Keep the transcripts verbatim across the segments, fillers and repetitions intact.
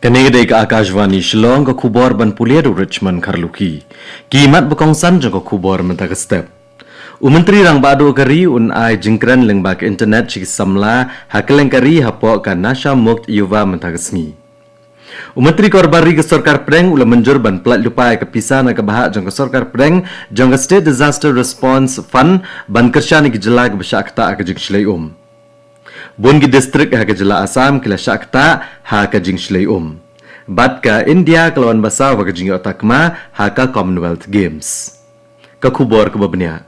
Kane ka dei ka Akashvani Shillong, ka khubor ban pule da u Richmond Kharlukhi. Ki mat ba kongsan jong ka khubor mynta ka step. U Myntri Rangbah Duh ka ri un ai jingkren lyngba ka internet sha ki samla ha kylleng ka ri hapoh ka Nasha Mukt Yuva mynta ka sngi. U Myntri Karobar Ri ka Sorkar Pdeng u la mynjur ban pyllait lypa ïa ka pisa na ka bhah jong ka Sorkar Pdeng jong ka State Disaster Response Fund ban kyrshan ïa ki jylla kiba shah ktah ha ka jingshlei um. Bun ki distrik ha ka jylla Assam ki la shah ktah ha ka jingshlei um. Bad ka India ka la wan basa ha ka jingïoh takma ha ka Commonwealth Games. Ka khubor kaba bniah.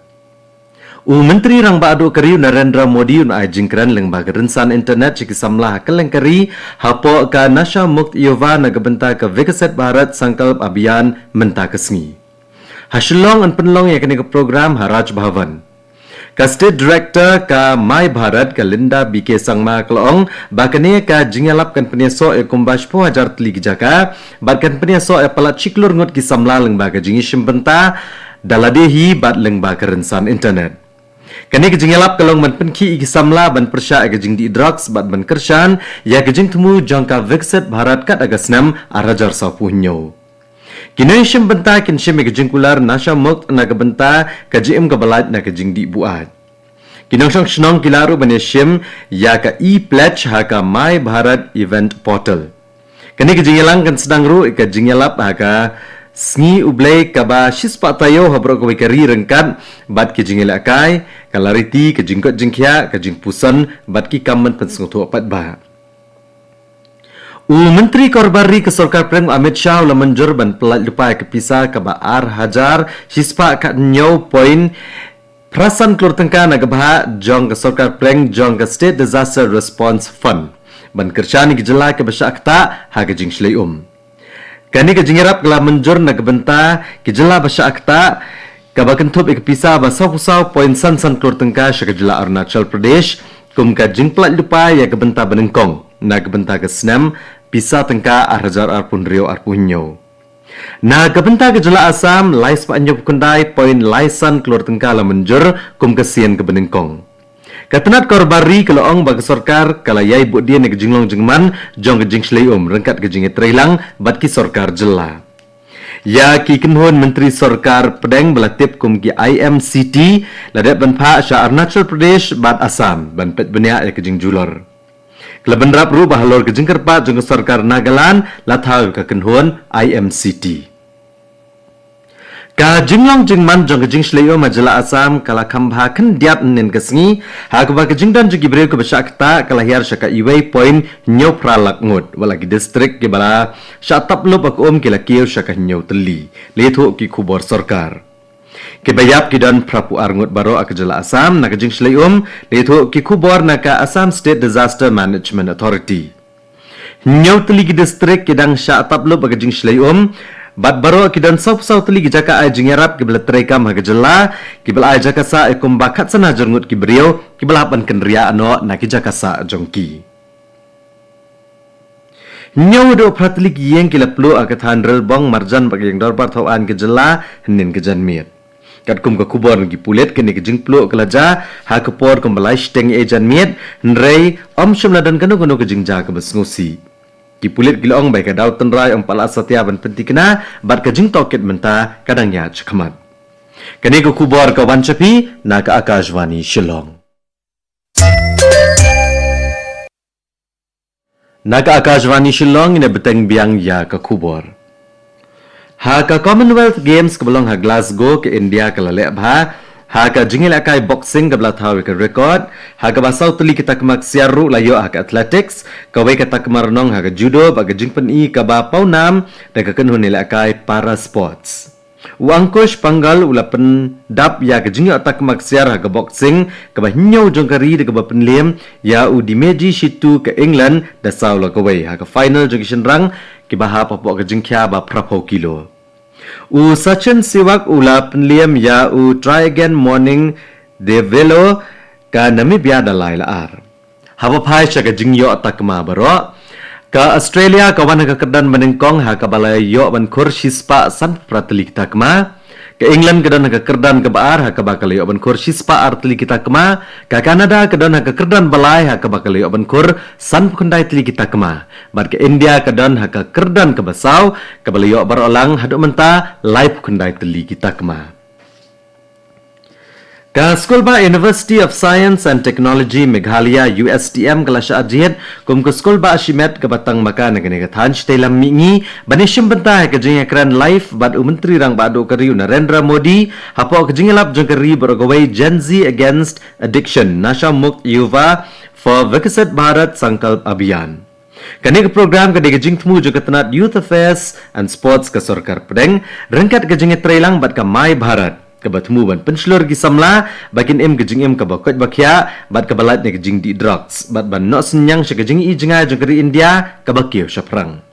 U Myntri Rangbah Duh ka ri u Narendra Modi un ai jingkren lyngba ka rynsan internet sha ki samla ha kylleng ka ri hapoh ka Nasha Mukt Yuva na ka bynta ka Viksit Bharat Sankalp Abhiyan mynta ka sngi. Ha Shillong yn pynlong ïa kane ka program ha Raj Bhavan. Ka State Director ka My Bharat ka Linda B K Sangma ka la ong ba kane ka jingïalap kan pynïasoh ïa kumba shiphew hajar tylli ki jaka bad kan pynïasoh ïa palat shi klur ngut ki samla lyngba ka jingïashim bynta da lade hi bad lyngba ka rynsan internet. Kane ka jingïalap ka long ban pynkhih ïa ki samla ban pyrshah ïa ka jingdih drugs bad ban kyrshan ïa ka jingthmu jong ka Viksit Bharat kat ha ka snem ar hajar sawphew hynñiew. Ki nongïashim bynta kin shim ïa ka jingkular Nasha Mukt na ka bynta ka jingim kaba lait na ka jingdih buaid. Ki nongshong shnong ki lah ruh ban ïashim ïa ka e-pledge ha ka My Bharat Event Portal. Kane ka jingïalang kan sdang ruh ïa ka jingïalap ha ka Sngi U Blei kaba shispah taïew ha baroh kawei ka ri ryngkat bad ki jingïalehkai, ka lariti, ka jingkoit jingkhiah, ka jingpuson bad ki kam ban pynsngewthuh paidbah. U Myntri Karobar Ri ka Sorkar Pdeng u Amit Shah u la mynjur ban pyllait lypa ïa ka pisa kaba ar hajar shispah khathynñiew point phrasan klur tyngka na ka bhah jong ka Sorkar Pdeng jong ka State Disaster Response Fund ban kyrshan ïa ki jylla kiba shah ktah ha ka jingshlei um. Kane ka jingïarap ka la mynjur na ka bynta ki jylla ba shah ktah, kaba kynthup ïa ka pisa ba sawphew saw point san san klur tyngka sha ka jylla Arunachal Pradesh kum ka jingpyllait lypa ïa ka bynta banyngkong na ka bynta ka snem pisa tyngka ar hajar arphew hynriew arphew hynñiew. Na ka bynta ka jylla Assam, lai spah hynñiewphew khyndai point lai san klur tyngka la mynjur kum ka sien kaba nyngkong. Ka tnat karobar ri ka la ong ba ka sorkar ka la ïai buddien ïa ka jinglong jingman jong ka jingshlei um ryngkat ka jingïatreilang bad ki sorkar jylla. Ïa ki kynhun myntri sorkar pdeng ba la tip kum ki I M C T la dep ban phah sha Arunachal Pradesh bad Assam ban peit bniah ïa ka jingjulor. Ka la bynrap ruh ba halor ka jingkyrpad jong ka sorkar Nagaland la thaw ïa ka kynhun I M C T. Ka jinglong jingman jong ka jingshlei um ha jylla Assam ka la kham bha khyndiat hynnin ka sngi, ha kaba ka jingdon jong ki briew kiba shah ktah ka la hiar sha ka uwei point hynñiew phra lak ngut, wat la ki distrik kiba la shah tap lup ha ka um ki la kiew sha ka hynñiew tylli, la ïathuh ki khubor sorkar. Kiba ïap ki don phraphew ar ngut baroh ha ka jylla Assam na ka jingshlei um, la ïathuh ki khubor na ka Assam State Disaster Management Authority. Hynñiew tylli ki distrik ki dang shah tap lup ha ka jingshlei um, bad baroh ki don sawphew saw tylli ki jaka ai jingïarap kiba la treikam ha ka jylla, kiba la ai jaka sah ïa kumba khatsan hajar ngut ki briew kiba la hap ban kynriah noh na ki jaka sah jong ki. Hynñiew haduh phra tylli ki ïing ki la pluh ha ka thaiñ Rilbong marjan bad ka ïing dorbar thaw aiñ ka jylla hynnin ka janmiet. Katkum ka khubor na ki pulit, kane ka jingpluh ka la jia ha ka por kumba lai shiteng ïa janmiet, hynrei ym shym la don kano kano ka jingjia kaba sngewsih. Ki pulit ki la ong ba ïa ka daw tynrai ym pat la satia ban pynthikna bad ka jingtohkit mynta ka dang ïaid shakhmat. Kane ka khubor ka wan sha phi na ka Akashvani Shillong. Na ka Akashvani Shillong, ngin ïa bteng biang ïa ka khubor. Ha ka Commonwealth Games kaba long ha Glasgow, ka India ka la leh bha ha ka jingïalehkai boxing kaba la thaw ïa ka record, ha kaba saw tylli ki takma ksiar ruh la ïoh ha ka athletics, kawei ka takma rnong ha ka judo bad ka jingpyni kaba pawnam da ka kynhun ïalehkai para sports. U Ankush Panghal u la pyndap ïa ka jingïoh takma ksiar ha ka boxing kaba hynñiew jong ka ri da kaba pynliem ïa u Dimeji Shitu ka England da saw la kawei ha ka final jong ki shynrang kiba hap hapoh ka jingkhia ba phraphew kilo. U Sachin Sehwag u la pynliem ïa u Tryggvi Moening Devello ka Namibia da lai la ar. Haba phai sha ka jingïoh takma baroh, ka Australia ka wan ha ka kyrdan banyngkong ha kaba la ïoh ban khur shispah sanphew phra tylli ki takma. Ka England ka don ha ka kyrdan kaba ar ha kaba ka la ïoh ban khur shispah ar tylli ki takma, ka Canada ka don ha ka kyrdan balai ha kaba ka la ïoh ban khur sanphew khyndai tylli ki takma, bad ka India ka don ha ka kyrdan kaba saw kaba la ïoh baroh lang haduh mynta laiphew khyndai tylli ki takma. Ka skulbah University of Science and Technology Meghalaya, U S T M, ka la shah jied kum ka skulbah shimet kaba tang maka na kane ka thaiñ shatei lam mihngi ban ïashim bynta ha ka jingïakren live bad u Myntri Rangbah Duh ka ri u Narendra Modi hapoh ka jingïalap jong ka ri baroh kawei, Gen Z Against Addiction, Nasha Mukt Yuva for Viksit Bharat Sankalp Abhiyan. Kane ka program ka dei ka jingthmu jong ka tnat Youth Affairs and Sports ka sorkar pdeng ryngkat ka jingïatreilang bad ka My Bharat, kaba thmu ban pynshlur ki samla ba kin im ka jingim kaba koit ba khiah bad kaba lait na ka jingdih drugs bad ban noh synñiang sha ka jingi jngai jong ka ri India kaba kiew shaphrang.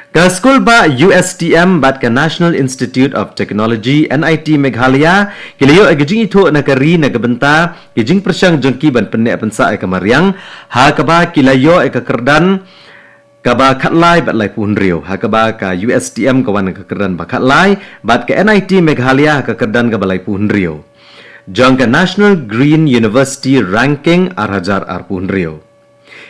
Ka skulbah U S T M bad ka National Institute of Technology, N I T, Meghalaya ki la ïoh ïa ka jingithuh na ka ri na ka bynta ki jingpyrshang jong ki ban pynneh pynsah ïa ka mariang, ha kaba ki la ïoh ïa ka kyrdan kaba khatlai bad laiphew hynriew, ha kaba ka U S T M ka wan ka kyrdan ba khatlai bad ka N I T Meghalaya ha ka kyrdan kaba laiphew hynriew jong ka National Green University Ranking ar hajar arphew hynriew.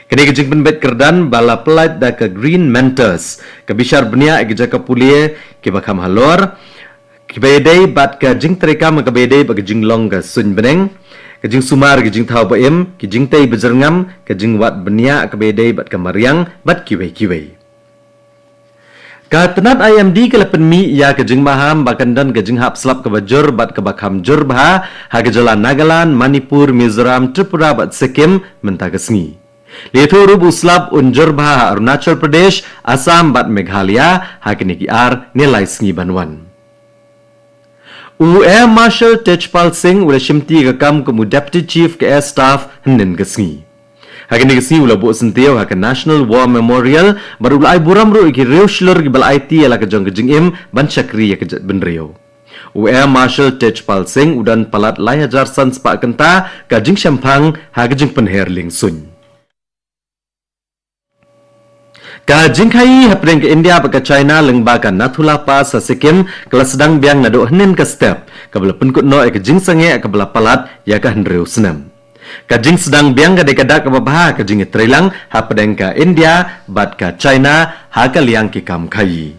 Kane ka jingpynbeit kyrdan ba la pyllait da ka Green Mentors ka bishar bniah ïa ki jaka pule kiba kham halor, kiba ïadei bad ka jingtreikam kaba ïadei bad ka jinglong ka suiñ bneng, ka jingsumar ka jingthaw ba im, ki jingtei ba jyrngam, ka jingwad bniah kaba ïadei bad ka mariang bad kiwei kiwei. Ka tnat I M D ka la pynmih ïa ka jingmaham ba kan don ka jinghap slap kaba jur bad kaba kham jur bha ha ka jylla Nagaland, Manipur, Mizoram, Tripura bad Sikkim mynta ka sngi. La ïathuh ruh ba u slap un jur bha ha Arunachal Pradesh, Assam bad Meghalaya ha kine ki ar ne lai sngi ban wan. U Air Marshal Tejpal Singh u la shimti ïa ka kam kum u Deputy Chief ka Air Staff hynnin ka sngi. Ha kane ka sngi u la buh syntiew ha ka National War Memorial bad u la ai burom ruh ïa ki riew shlur kiba la aiti ïa la ka jong ka jingim ban shakri ïa ka jaitbynriew. U Air Marshal Tejpal Singh u don palat lai hajar san spah kynta ka jingshemphang ha ka jingpynher liengsuiñ. Ka jingkhaii hapdeng ka India bad ka China lyngba ka Nathula Pass ha Sikkim ka la sdang biang naduh hynnin ka step, kaba la pynkut noh ïa ka jingsangeh kaba la palat ïa ka hynriew snem. Ka jingsdang biang ka dei ka dak kaba bha ka jingïatreilang hapdeng ka India bad ka China ha ka liang ki kam khaii.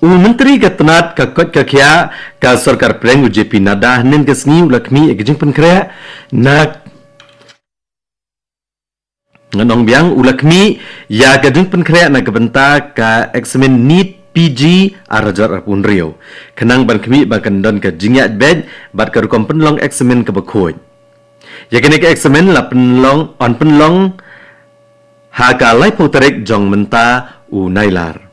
U Myntri ka tnat ka koit ka khiah ka sorkar pdeng u J P Nadda hynnin ka sngi u la khmih ïa ka jingpynkhreh na Ngan ong biang, u la khmih ïa ka jingpynkhreh na ka bynta ka eksamin NEET P G ar hajar arphew hynriew, khnang ban khmih ba kan don ka jingïaid beit bad ka rukom pynlong eksamin kaba khuid. Ïa kane ka eksamin la pynlong, yn pynlong ha ka laiphew tarik jong mynta u Nailar.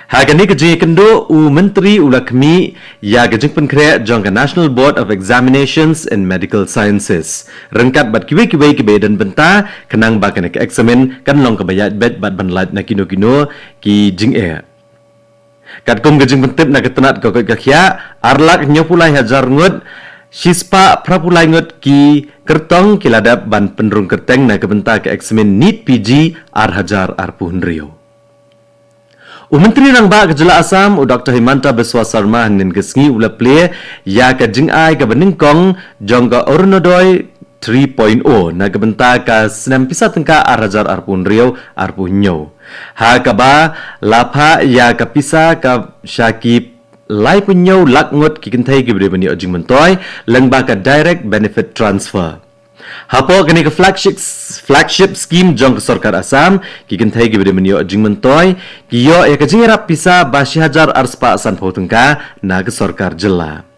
Ha kane ka jingïakynduh, u Myntri u la khmih ïa ka jingpynkhreh jong ka National Board of Examinations in Medical Sciences ryngkat bad kiwei kiwei kiba ïadon bynta, khnang ba kane ka eksamin kan long kaba ïaid beit bad ban lait na kino kino ki jingeh. Katkum ka jingpyntip na ka tnat ka koit ka khiah, ar lak hynñiewphew lai hajar ngut shispah phraphew lai ngut ki kyrtong ki la dep ban pynrung kyrteng na ka bynta ka eksamin NEET P G ar hajar arphew hynriew. U Myntri Rangbah ka Jylla Assam, u Doktor Himanta Biswa Sarma, hynnin ka sngi u la plie ïa ka jingai kaba nyngkong jong ka Orunodoi three point o na ka bynta ka snem pisa tyngka ar hajar arphew hynriew arphew hynñiew, ha kaba la phah ïa ka pisa ka sha ki laiphew hynñiew lak ngut ki kynthei kiba dei ban ïoh jingmyntoi lyngba ka Direct Benefit Transfer. Hapoh kane ka flagship, flagship scheme jong ka sorkar Assam, ki kynthei kiba dei ban ïoh jingmyntoi ki ïoh ïa ka jingïarap pisa ba shi hajar arspah sanphew tyngka na ka sorkar jylla.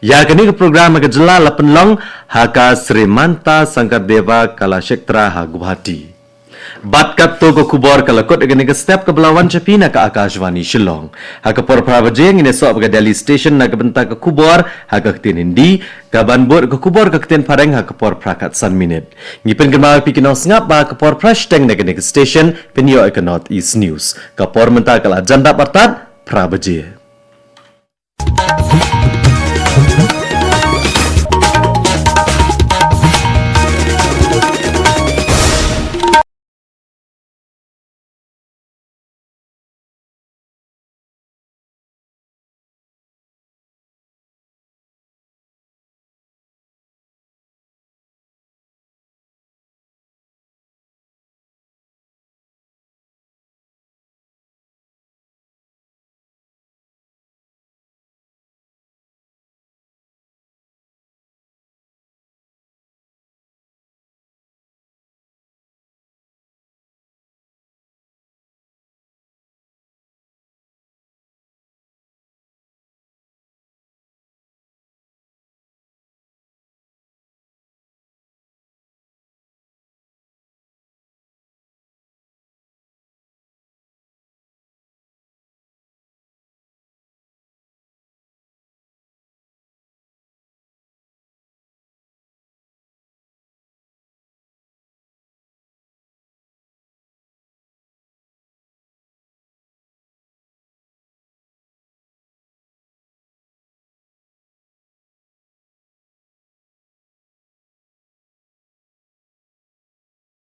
Ïa kane ka program ha ka jylla la pynlong ha ka Sri Manta Sankar Deva Kalakshetra ha Guwahati. Bad katto ka khubor ka la kut ïa kane ka step kaba la wan sha phi na ka Akashvani Shillong. Ha ka por phra baje ngin ïasoh bad ka Delhi Station na ka bynta ka khubor ha ka ktien Hindi, kaban bud ka khubor ka ktien Phareng ha ka por phra khatsan minit. Ngi pynkynmaw ïa phi ki nongsngap ba ha ka por phra shiteng na kane ka station phin ïoh ïa ka North East News. Ka por mynta ka la jan dap artat phra baje.